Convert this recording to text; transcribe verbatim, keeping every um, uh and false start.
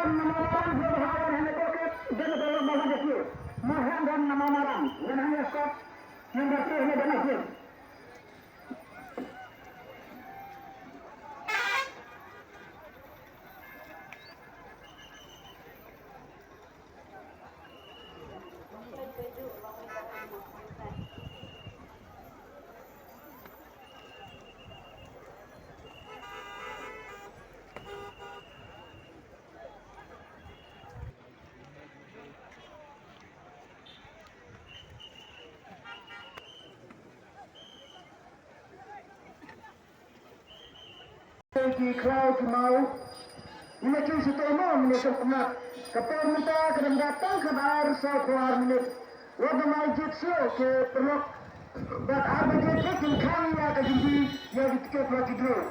Namo Maram, Namo Maram, Namo Maram, Namo Maram, Namo Maram. Ki khlaw ki maw. Ine ki sitei mo mine song kmat. Ka por mynta ka dang da tang khatar saw phew ar minit. Wat da mai jied shuh ki paralok. Bad ar baje phi kin khang ïa ka jingbi ïa ki tiket lucky draw.